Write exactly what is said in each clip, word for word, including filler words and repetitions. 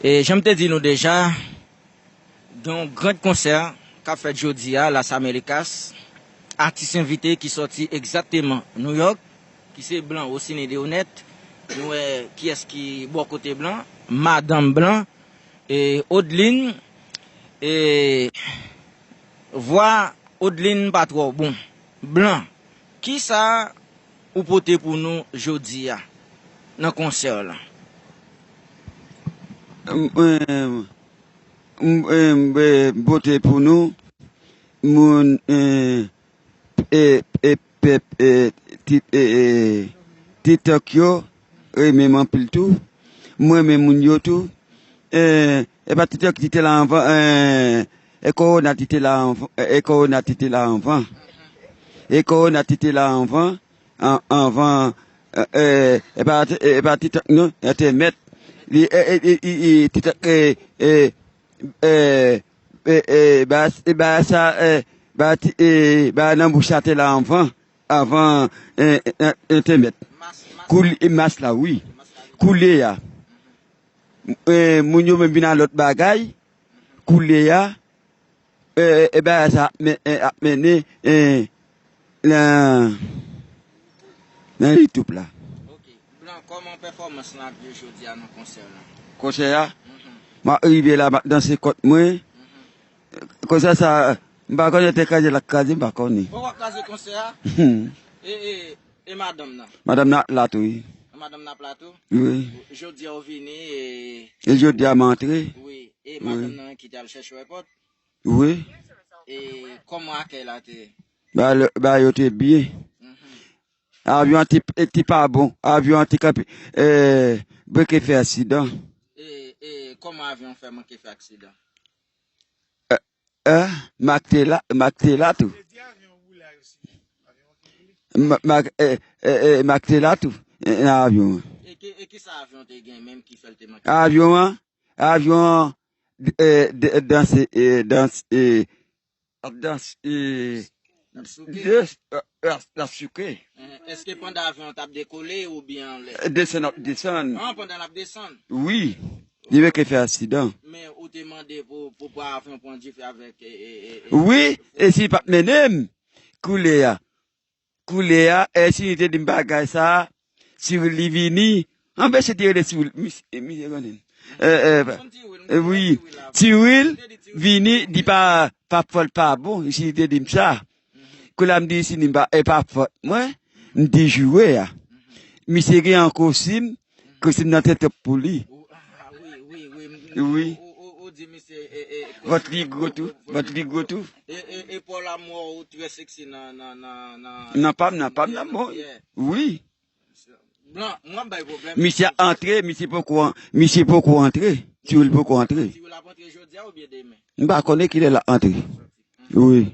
E jan m te di nou deja, gen yon gran konsè k ap fèt jodi a, Las Americas. Atis envite ki sòti egzakteman New York, ki se Blan Rosiny Deronette. Nou wè kiyès ki bò kote Blan, madanm Blan, e Odline, e vwa Odline pa twò bon. Blan, kisa ou pote pou nou jodi a nan konsè la? M, eh, m, eh, m, eh, pote pou nou, moun, eh, e, e, pèp, e, ti, e, e, TikTok yo, renmen m anpil tou. M renmen moun yo tou. E, e pa TikTok ki te la anvan, e, e kowona ki te la anvan, e, e kowona ki te la anvan. E kowona ki te la anvan, an, anvan, e, e, e pa, e, e pa TikTok non, entèmèt. Li, e, e, e, e, e, TikTok, e, e, e, e, e, ba, e, ba sa, e, ba ti, e, ba nan bouch la te la anvan, anvan, e, e, e, entèmèt. Koulye, e, mas la, wi. Koulye a. E, moun yo menm vin a lòt bagay. Koulye a. E, e, bagay sa ap men-, e, ap mennen, e, nan, nan YouTube la. Ok. Blan, kòman pèfòmans lan ap ye jodi a nan konsè lan? Konsè a? Mhm. M ap rive la, m ap danse kòt mwen. Mhm. Konsè sa, m pa konnen te kraze l ap kraze, m pa konnen. Bon, w ap kraze konsè a? E, e, e madanm nan? Madanm nan ap la tou, wi. Madanm nan ap la tou? Wi. Jodi a w vini, e... E jodi a m antre. Wi. E madanm nan ki te al chèche w èpòt? Wi. E kòman akèy la te ye? Ba, ba yo te byen. Mhm. Avyon an te, te pa bon. Avyon an te kanpe, e, breke fè aksidan. E, e kòman avyon fè manke fè aksidan? E, e, Mak te la, Mak te la tou. Ma-, Mak, e, e, e, Mak te la tou, e, nan avyon an. E ki, e kisa avyon te gen menm ki fè l te manke? Avyon an, avyon an, e, de-, danse, e, danse, e, ap danse, e, l ap souke. De, e, l ap, l ap souke. Èske pandan avyon an t ap dekole oubyen anlè? Desann, ap desann. An, pandan l ap desann? Wi. Li menm ki fè aksidan. Men ou te mande pou, pou, pou avyon pran dife avèk, e, e, e, e, wi, e si l pa t mennen m, koulye a. Koulye a, e si li te di m bagay sa, Cyril li vini. Anpeche te rele Cyril, misye, misye konnen. E, e, e, wi, Cyril vini, di pa, pa fòl pa bon, si li te di m sa. Koulye a m di si li pa, e pa fòt mwen, m di joure a. Misye gen yon kostim, kostim nan te twòp pou li. Wi. Ou di misye, e, e, vant li gwo tou, vant li gwo tou. E, e, e Paul Amour ou trè seksi nan, nan, nan, nan... Nan pa m, nan pa m, nan bon. Wi. Blan, mwen ap bay pwoblèm. Misye antre, misye poko an-, misye poko antre. Cyril poko antre. Cyril ap antre jodi a oubyen demen? M pa konnen kilè l ap antre. Wi.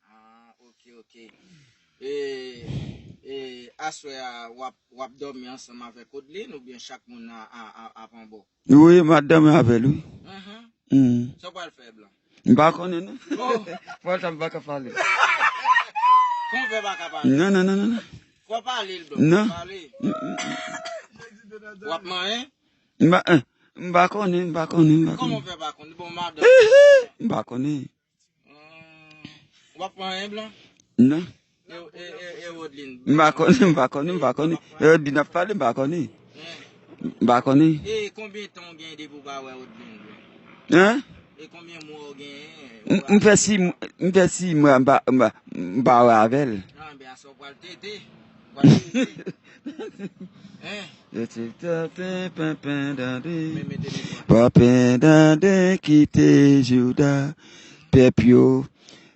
Ah, ok, ok. E, e aswè a, w ap, w ap dòmi ansanm avèk Odline oubyen chak moun a, a, a, ap anbò? Wi, m ap dòmi avè l, wi. Mhm. Mm. Sa w pral fè, Blan? M pa konnen, non. Oh. Fò sa m pa ka pale. Kòman w fè pa ka pale? Non, non, non, non, non. Fò pale, Blan. Non. Fò pale. Mm, mm, mm. W ap manyen? M pa, eh, m pa konnen, m pa konnen, m pa konnen. Kòman w fè pa konnen? Bon, madanm. M pa konnen. Hmm. W ap pran yon blan? Non. E, e, e, e Rodlin? M pa konnen, m pa konnen, m pa konnen. E Rodlin ap pale, m pa konnen. Hen. M pa konnen. E konbyen tan w gen depi w pa wè Rodlin, blan? Hen? E konbyen mwa w genyen? M, m fè sis, m fè sis mwa m pa, m pa, m pa wè avè l. Nan, men aswè w pral tete. W pral tete. Hein? Yo te tape penpen dande. Men mete mikwo a. Penpen dande kite Jouda. Pèp yo,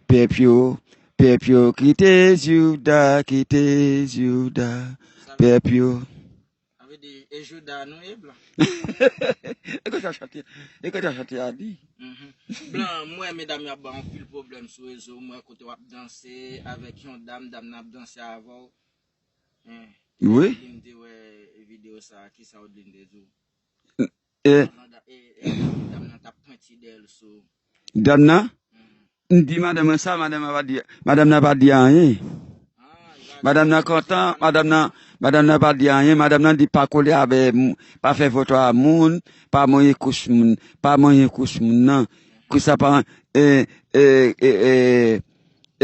pèp yo, pèp yo kite Jouda, kite Jouda. Pèp yo. Sa vle di, e Jouda nou ye, blan? E konsa chante, e konsa chante a di. Mhm. Blan, m wè medam yo ap ba w anpil pwoblèm sou rezo, m wè kote w ap danse avèk yon dam, dam nan ap danse avè w. Hen. Wi. Odlin te wè videyo sa, kisa Odlin te di w? E, e, e, dam nan t ap pwenti dèyè l sou. Dam nan? Mhm. M di madanm nan sa, madanm nan pa di, madanm nan pa di anyen. Ah, li pa di anyen. Madanm nan kontan, madanm nan, Madanm nan pa di anyen, madanm nan di pa kole avè moun, pa fè foto a moun, pa manyen kouch moun, pa manyen kouch moun nan. Kouch sa pa, e, e, e, e,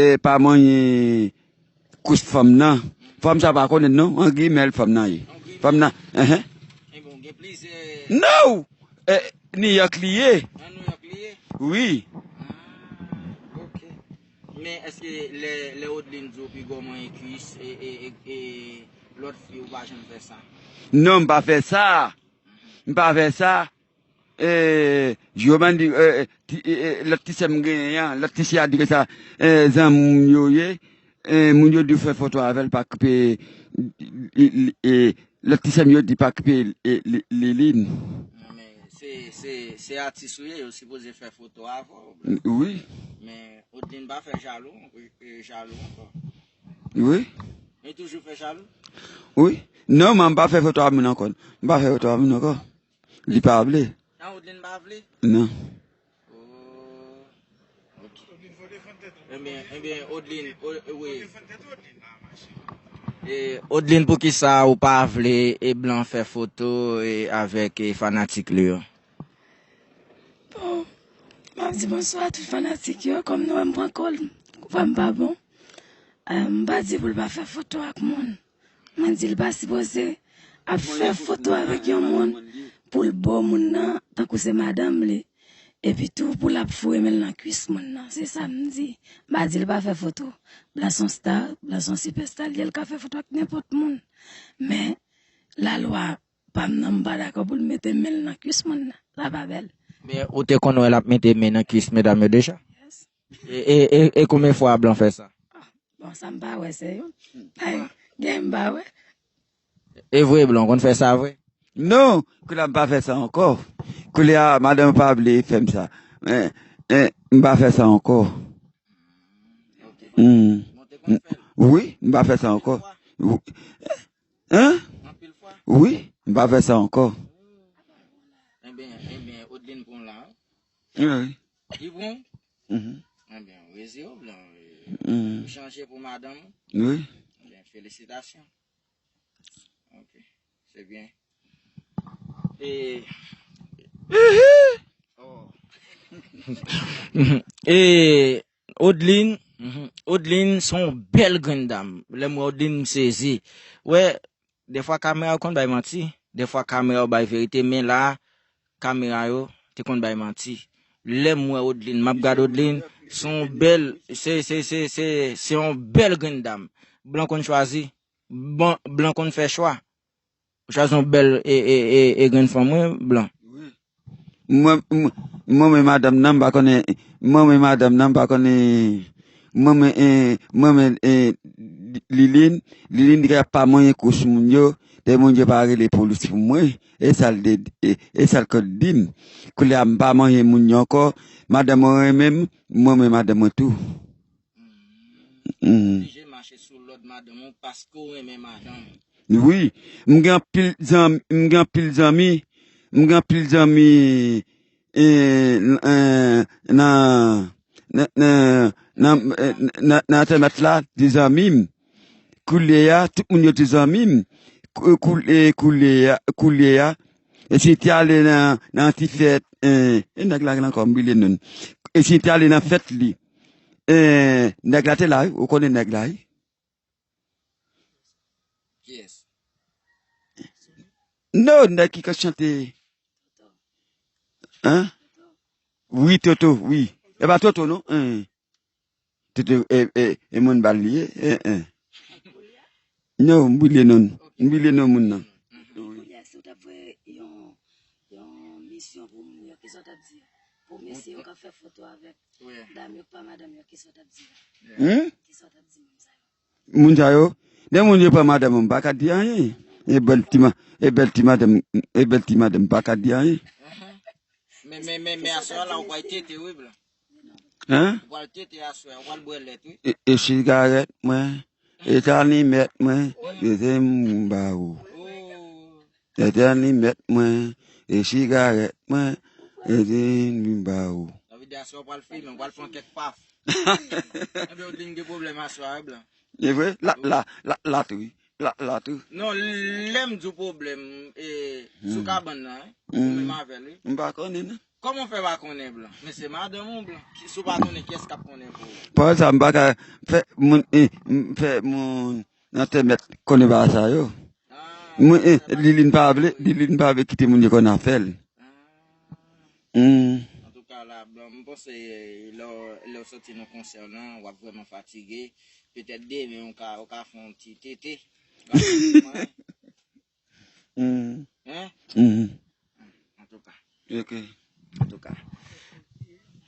e, pa manyen kouch fanm nan. Fanm sa pa konnen non, an grimèl fanm nan ye. Fanm nan, enhen. Ebyen, gen plizyè. No! E, New York li ye. Nan New York li ye? Wi. Ah, ok. Men èske lè, lè Odeline di w pi gwo manyen kuis e, e, e, e lòt fi ou pa janm fè sa? Non, m pa fè sa. M pa fè sa. E, Giovanni di, e, e, ti, e, e, lòt ti sè m genyen an, lòt ti sè a di ke sa, e, zanmi m yo ye, e, moun yo di fè foto avè l pa kipe, e, e, e, lòt ti sè m yo di pa kipe, e, Li- Liline. Non, men se, se, se atis ou ye, yo sipoze fè foto avè w. Wi. Men Odeline pa fè jalou, e, e, jalou ankò. Wi. Li toujou fè jalou? Wi. Non, man, m pa fè foto a moun ankò. M pa fè foto a moun ankò. Li pa vle. Nan Odeline pa vle? Non. Oh, ok. Ebyen, ebyen, Odeline, o- wi. E, Odeline, poukisa ou pa vle e Blan fè foto e avèk e fanatik li yo? Bon, m ap di bonswa a tout fanatik yo. Kòm nou wè m pran kòl, vwa m pa bon. E, m pa di pou l pa fè foto ak moun. Mwen di l pa sipoze ap fè foto avèk yon moun pou l bo moun nan tankou se madanm li. Epi tou pou l ap foure men l nan kuis moun nan. Se sa m di. M pa di l pa fè foto. Blan se yon star, Blan se yon sipèsta, li ye, l ka fè foto ak nenpòt moun. Men lalwa pa m nan, m pa dakò pou l mete men l nan kuis moun nan. Sa pa bèl. Men ou te konn wè l ap mete men nan kuis medam yo deja? Yes. E, e, e, e konbyen fwa Blan fè sa? Ah, bon, sa m pa wè, se yon. Ay, gen m pa wè. E vre, Blan, ou konn fè sa vre? Non, koulye a m pa fè sa ankò. Koulye a, madanm pa vle fè m sa. Men, men, m pa fè sa ankò. Hmm. Wi, m pa fè sa ankò. Wi. Hein? Wi, m pa fè sa ankò. Ebyen, ebyen, Odeline pran la. Wi. Li pran? Mhm. Ebyen, rezi w, Blan. Mhm. Ou chanje pou madanm ou? Wi. Ebyen, felisitasyon. Ok. Se byen. E, oh. E, Odeline, mhm, Odeline se yon bèl grenn dam. Lè m wè Odeline, m sezi. Wè, defwa kamera yo konn bay manti, defwa kamera yo bay verite, men la, kamera yo te konn bay manti. Lè m wè Odeline, m ap gade Odeline, se yon bèl, se, se, se, se, se yon bèl grenn dam. Blan konn chwazi, blan, blan konn fè chwa. Ou chwazi yon bèl e, e, e, e grenn fanm, wi, Blan. Wi. Mwen, mwen, mwen, men madanm nan, m pa konnen, mwen, men madanm nan, m pa konnen, mwen, men, e, mwen, men, e, Liline, Liline di ke ap pa manyen kouch moun yo, te moun yo pa rele polis pou mwen, e sa l de, e, e sa l konn di m. Koulye a m pa manyen moun yo ankò, madanm mwen renmen m, mwen, men madanm mwen tou. Hmm. Oblije mache sou lòd madanm ou paske w renmen madanm ou. Wi, m gen anpil zanmi, m gen anpil zanmi, m gen anpil zanmi, e, n- e, nan, nan, nan, nan, e, nan, nan entènèt la, de zanmi m. Koulye a, tout moun yo te zanmi m. Kou- kou- e, koulye a, koulye a, e si te ale nan, nan ti fèt, e, e nèg la gen ankò, m bliye non l. E si te ale nan fèt li, e, nèg la te la, wi, ou konnen nèg la, wi. Kiyès? Non, nèg ki ka chante. Hein? Wi, Toto, wi. E pa Toto, non? Hein. Toto, e, e, e moun bal li ye? Hein, hein. Non, m bliye non. M bliye non moun nan. Koulye a, si w t ap voye yon, yon misyon pou moun yo, kisa w t ap di? Pou mesye yo k ap fè foto avèk dam yo k pa madanm yo, kisa w t ap di? Hmm? Kisa w t ap di moun sa yo? Moun sa yo, lè moun yo pran madanm mwen, m pa ka di anyen. E bèl ti ma- e bèl ti madanm, e bèl ti madanm, m pa ka di anyen. Men, men, men, men aswè la, ou pral tete, wi, Blan. Hein? Ou pral tete aswè, ou pral bwè lèt, wi. E, e sigarèt mwen, e tanimèt mwen, e se m ba ou. Oh. E tanimèt mwen, e sigarèt mwen, e se m ba ou. Sa vle di aswè ou pral fimen, ou pral pran kèk paf. Ebyen, ou di m gen pwoblèm aswè, wi, Blan. E vre? La, la, la, la, tou, wi. la, la tou. Non, lè m di w pwoblèm, e, sou kabann nan, wi. Ou menm avè l, wi. M pa konnen, non. Kòman w fè pa konnen Blan? Men se madanm ou Blan. Ki, si w pa konnen, kiyès k ap konnen pou ou? Pawòl sa, m pa ka fè moun, e, m fè moun nan tèmèt konnen bagay sa yo. Ah, Mwen, eh, Lilin pa vle, Lilin pa vle kite moun yo konn afè l. Hmm. Antouka, la, bon, m panse, eh, lè w, lè w soti nan konsè w lan, w ap vrèman fatige. Petèt demen, ou ka, ou ka fè yon ti tete. Ou ka fè yon ti manyen. Hmm. Hein? Hmm. Antouka. Ok. Antouka.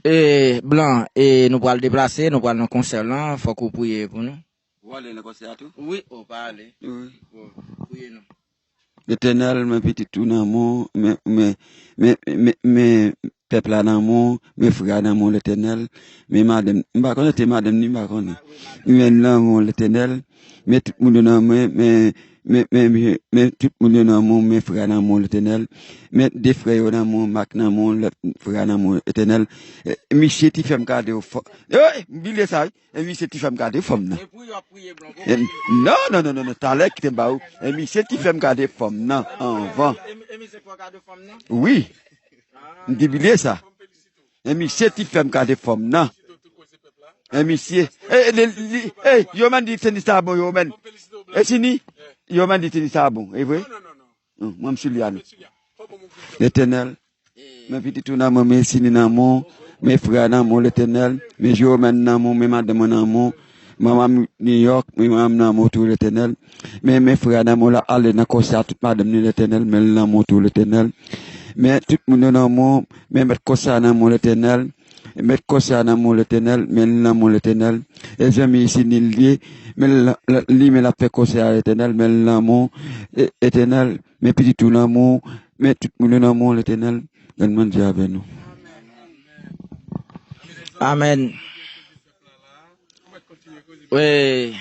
Eh, Blan, eh, nou pral deplase, nou pral nan konsè w lan, fòk ou priye pou nou. Ou ale nan konsè a tou? Wi, ou pa ale. Wi. Bon, priye nou. Letènèl, men pitit ou nan men w, men, men, men, men, men pèp la nan men w, men frè a nan men w, Letènèl. Men madanm, m pa konnen te madanm ni, m pa konnen. Men nan men w, Letènèl. Men tout moun yo nan men, men, men, men, men, men tout moun yo nan men w, men frè a nan men w, Letènèl. Men de frè yo nan men w, Mak nan men w, lòt frè a nan men w, Letènèl. Eh, misye ti fè m kado fò. Eh, m bliye sa, wi. E misye ti fè m gade fanm nan. E pou yo ap priye Blan. E, non, non, non, non, non, talè kite m ba ou. E misye ti fè m gade fanm nan anvan. E, e misye fè w gade fanm nan? Wi. Ah. M te bliye sa. E misye ti fè m gade fanm nan. E misye. E, li, li, e, yo menm di Seni sa bon, yo menm. E Sini? Yo menm di Seni sa bon, e vre? Non, mwen m sou li a non. Letènèl, men pitit ou nan men w, men Sini nan men w, men frè a nan men w, Letènèl, men Jerome nan men w, men madanm mwen nan men w, manman m New York, men manman m nan men w tou, Letènèl. Men, men frè a nan men w, l ale nan konsè a tout madanm ni, Letènèl, men l nan men w tou, Letènèl. Men tout moun yo nan men w, men mèt konsè a nan men w, Letènèl. Mèt konsè a nan men w, Letènèl, men l nan men w, Letènèl. E zanmi Sini l ye, men l, l, li men l ap fè konsè a, Letènèl, men l nan men w, e, Letènèl. Men pitit ou nan men w, men tout moun yo nan men w, Letènèl, Grann Bondye avè nou. Amèn. Wi.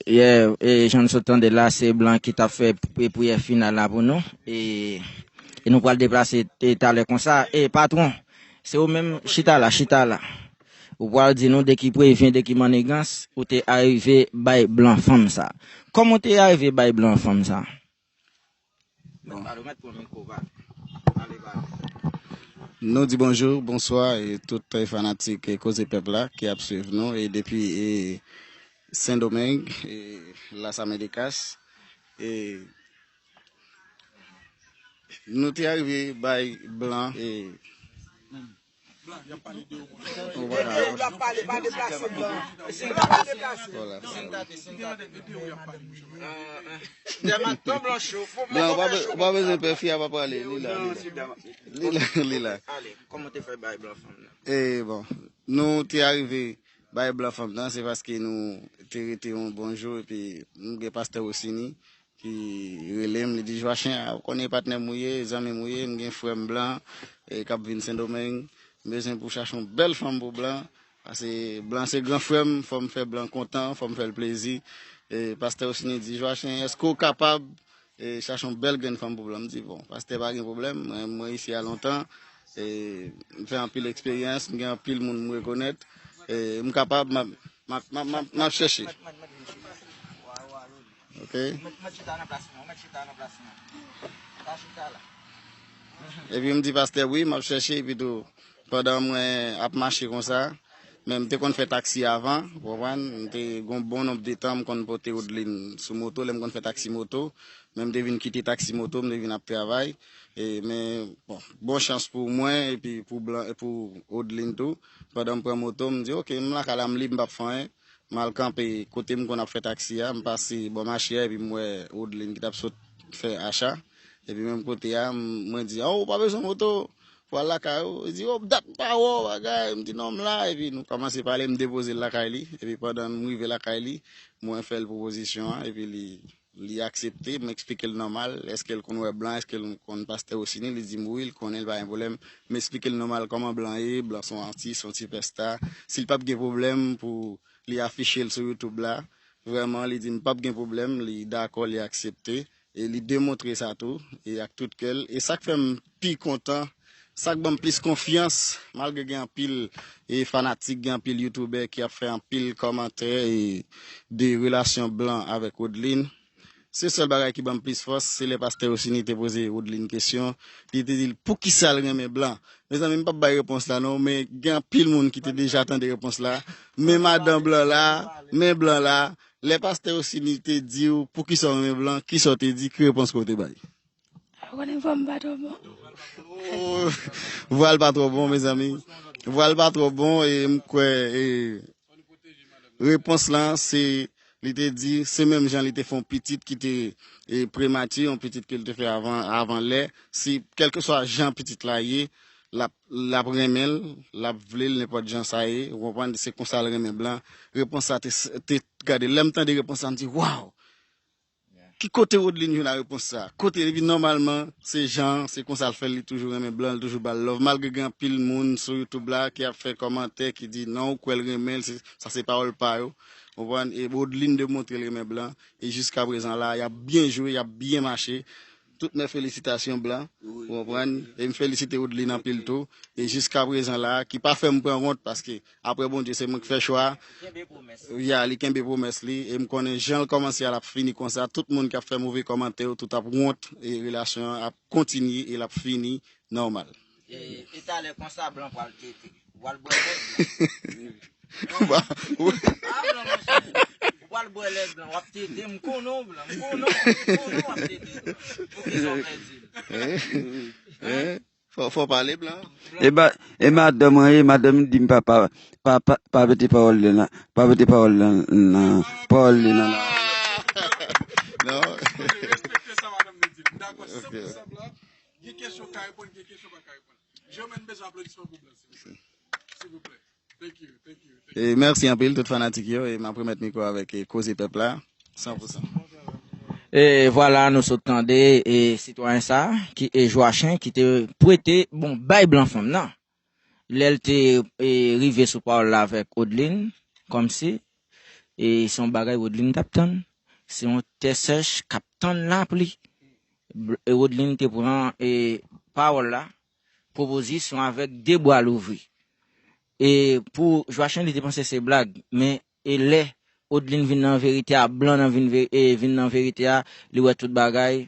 Yeah, e jan n sot tande la, se Blan ki t ap fè pri-, priyè final la pou nou. E, e nou pral deplase, e, talè konsa. E patwon, se ou menm, chita la, chita la. Ou pral di nou de ki prevyen, de ki mannigans ou te arive bay Blan fanm sa. Kòman w te arive bay Blan fanm sa? Mèt pale, mèt pran mikwo, pale. Pale, pale. Nou di bonjou, bonswa, e tout, e, fanatik, e, Koze Pèp la ki ap swiv nou, e depi, e, Sendomeng, e, Las Américas, e nou te arive bay Blan, e, L ap pale, pa deplase, Blan. Vwala. Blan, ou pa be-, ou pa bezwen pè, fi a pa prale, li la, li la. Li la, li la. Ale, kòman w te fè bay Blan fanm nan? E bon, nou te arive bay Blan fanm nan, se paske nou te rete yon bon jou, epi nou gen pastè Rosini, ki rele m, li di, "Joachin, a, ou konnen e patnè m ou ye, zanmi m ou ye, m gen frè m Blan, e, k ap vin Sendomeng, m bezwen pou w chache yon bèl fanm pou Blan, paske Blan se gran frè m, fò m fè Blan kontan, fò m fè l plezi." E, pastè Rosini di, "Joachin, èske w kapab, e, chache yon bèl grenn fanm pou Blan?" M di, "Bon, pastè, pa gen pwoblèm, mwen, mwen isi a lontan, e, m fè anpil eksperyans, m gen anpil moun m rekonèt, e, m kapab, m ap, m ap, m ap, m ap, m ap chèche." Ok. Mèt, mèt chita nan plas mwen, mèt chita nan plas mwen. Chita, chita la. Epi m di pastè, wi, m ap chèche, epi tou, pandan mwen ap mache konsa, men m te konn fè taksi avan, ou konprann? M te gon bon nonb de tan, m konn pote Odeline sou moto, lè m konn fè taksi moto, men m te vin kite taksi moto, m te vin ap travay. E, men, bon, bon chans pou mwen, epi pou Blan, e pou Odeline tou, pandan m pran moto, m di, "Ok, m lakay la, m lib, m p ap fè anyen." M al kanpe kote m konn ap fè taksi a, m pase bò mache a, epi m wè Odeline ki t ap sot fè acha. Epi menm kote a, m, mwen di, "O, ou pa bezwen moto pou al lakay ou?" Li di, "O, dat m pa wè w, bagay." M di, "Non, m la." Epi nou kòmanse pale, m depoze l lakay li. Epi pandan m rive lakay li, mwen fè l pwopozisyon an, epi li, li aksepte. M eksplike l nòmal, èske l konn wè Blan, èske l konn pastè Rosini. Li di m wi, l konnen, l pa gen pwoblèm. M eksplike l nòmal kòman Blan ye, Blan se yon atis, yon sipèsta. Si l p ap gen pwoblèm pou li afiche l sou YouTube la. Vrèman, li di m p ap gen pwoblèm, li dakò, li aksepte. E li demontre sa tou, e ak tout kè l. E sa k fè m pi kontan, Sa k ban m plis konfyans, malgre gen anpil e fanatik, gen anpil youtubè ki ap fè anpil kòmantè e de relasyon Blan avèk Rodeline. Se sèl bagay ki ban m plis fòs, se lè pastè Rosini te poze Rodeline kesyon, li te di l poukisa l renmen Blan. Mezanmi, m p ap bay repons la non, men gen anpil moun ki te deja tande repons la. Men madan Blan la, men Blan la, lè pastè Rosini te di w poukisa w renmen Blan, kisa w te di, ki repons ke w te bay? Ou konnen vwa m pa twò bon. Oh, vwa l pa twò bon, mezanmi. Vwa l pa twò bon, e m kwè, e, repons lan, se, li te di, se menm jan li te fè yon pitit ki te, e, premati, yon pitit ke l te fè avan, avan lè. Si, kèlkeswa jan pitit la ye, l ap, l ap renmen l, l ap vle l, nenpòt jan sa ye, ou konprann, se konsa l renmen Blan. Repons sa te, te, gade, lè m tande repons sa, m di, waw! Ki kote Rodeline jwenn a repons sa? Kote, epi nòmalman, se Jan, se konsa l fè l, li toujou renmen Blan, li toujou ba l love. Malgre gen anpil moun sou YouTube la ki ap fè kòmantè, ki di non, ou kwè l renmen l, se, sa se pawòl pa yo. Ou konprann? E Rodeline demontre l renmen Blan. E jiska prezan la, y ap byen jwe, y ap byen mache. Tout mè felisitasyon Blan. Ou konprann? E m felisite Rodeline anpil tou. E jiska prezan la, ki pa fè m pran wont, paske apre Bondye, se mwen ki fè chwa. Kenbe pwomès. Ya, li kenbe pwomès li. E m konnen jan l kòmanse a, l ap fini konsa. Tout moun k ap fè move kòmantè yo, tout ap wont. E relasyon an ap kontinye e l ap fini nòmal. E, e talè konsa Blan pral tete. Ou pral bwè lèt Blan. Ba, ou- Ah, Blan, monchè. Ou pral bwè lèt Blan. W ap tete, m konnen w, Blan. M konnen w. M konnen w ap tete. Poukisa w pèdi l? Hein? Hein? Fò, fò pale, Blan. E ba, e madanm mwen, e madanm li di m pa, pa, pa, pa, pa mete pawòl li nan, pa mete pawòl li nan, nan, pawòl li nan la. Non. Respekte sa madanm li di. M dakò san pou san Blan. Gen kesyon w ka reponn, gen kesyon w pa ka reponn. Jewmen, m bezwen aplodisman pou Blan, silvouplè. Silvouplè. Thank you, thank you, thank you. E mèsi anpil tout fanatik yo, e m ap remèt mikwo avèk, e, Koze Pèp la, san pou san. E vwala, nou sot tande, e, sitwayen sa, ki, e, Joachin, ki te pwete, bon, bay Blan fanm nan. Lè l te, e, rive sou pawòl la avèk Rodeline, kòmsi, e, se yon bagay Rodeline t ap tann. Se yon tè sèch k ap tann lapli. Bl-, e, Rodeline te pran, e, pawòl la, pwopozisyon avèk de bra louvri. E pou Joachin, li te panse se blag, men e lè Rodeline vin nan verite a, Blan nan vin ve-, e vin nan verite a, li wè tout bagay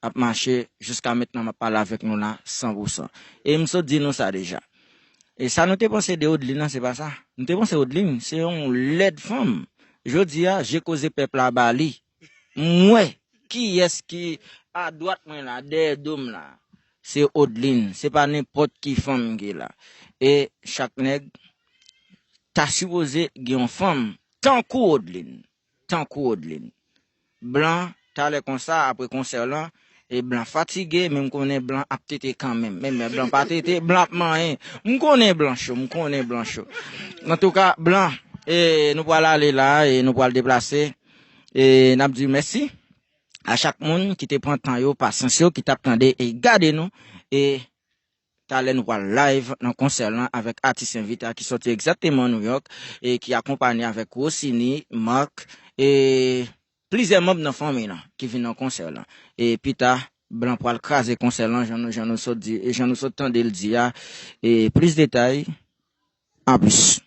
ap mache, jiska mentnan m ap pale avèk nou la, san pou san. E m sot di nou sa deja. E sa nou te panse de Rodeline nan, se pa sa. Nou te panse Rodeline, se yon lèd fanm. Jodi a, je Koze Pèp la ba li. M wè kiyès ki adwat mwen la, dèyè do m la. Se Rodeline, se pa nenpòt ki fanm ki la. E chak nèg ta sipoze gen yon fanm tankou Rodeline. Tankou Rodeline. Blan, talè konsa, apre konsè lan, e Blan fatige, men m konnen Blan ap tete kanmenm. Men, men Blan pa tete, Blan ap manyen. M konnen Blan cho, m konnen Blan cho. Antouka, Blan, e nou pral ale la, e nou pral deplase. E n ap di mèsi a chak moun ki te pran tan yo, pasyans yo, ki t ap tande e gade nou. E talè nou pral live nan konsè lan avèk atis envite a ki sòti egzakteman New York e ki akonpanye avèk Rossini, Mark e plizyè manm nan fanmi lan ki vin nan konsè lan. E pita, Blan pral kraze konsè lan jan nou, jan nou sot di, e jan nou sot tande l di a. E plis detay, anplis.